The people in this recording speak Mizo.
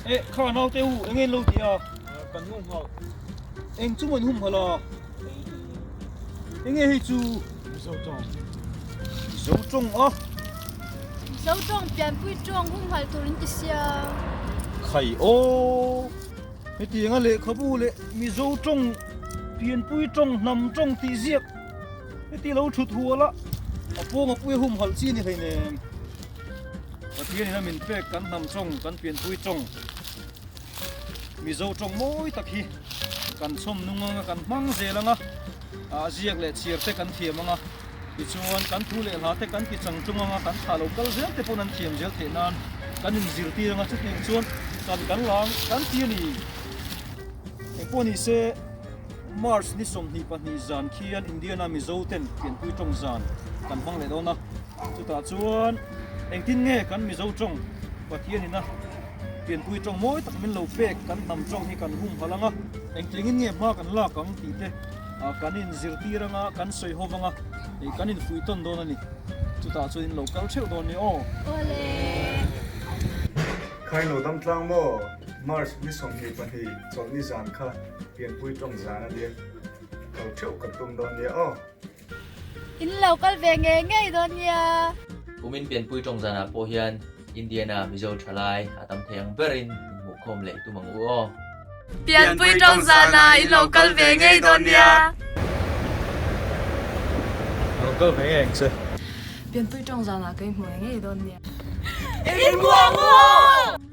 Eh, kha naute u, eng in lo ti a? Kan hum halh. Eng chu maw in hum halh a? Eng nge hei chu? Mizo tawng. Mizo tawng a? Mizo tawng pianpui tawng hum halh tur in ti sia. Khai aw. Hetianga lehkhabu leh Mizo tawng pianpui tawng hnam tawng tih ziak heti lo thut hual a, a pawng a pui a hum halh chi a ni hleinem. Pathianin a min pek kan hnam tawng kan pianpui tawng Mizo tawng mawi tak hi kan chhawm nung anga kan hmang zel anga ah ziak leh chhiar te kan thiam anga tichuan kan thu leh hla te kan ti chang tung anga kan thlah lo kal zel te pawn an thiam zel theih nan kan inzirtir anga chutiang chuan kan kan lang kan ti a ni. Engpawh ni se March ni 22 zan khian Indiana Mizo ten pianpui tawng zan kan hmang leh dawn a. Chutah chuan engtin nge kan Mizo tawng Pathianina pianpui tawng mawi tak min lo pek kan hnam tawng hi kan hum halh ang a, engtiangin nge hma kan lak ang tih te kan inzirtir ang a, kan sawi ho vang a, kan infuih tawn dawn a ni. Chutah chuan in lo kal theuh dawn ni aw. Awle. Khailo damtlang maw March ni 22 chawlhni zan kha pianpui tawng zan a nia, kal theuh kan tum dawn nia aw. In lo kal ve ngei ngei dawn nia. Kumin pianpui tawng zanah pawh hian Indiana Mizo thalai a tam thei ang berin inhmuhkhawm leh tum ang u aw. Pianpui tawng zanah in lo kal ve ngei dawn nia. Lo kal ve ngei ang che. Pianpui tawng zanah ka inhmu ngei dawn nia. Inhmu ang u!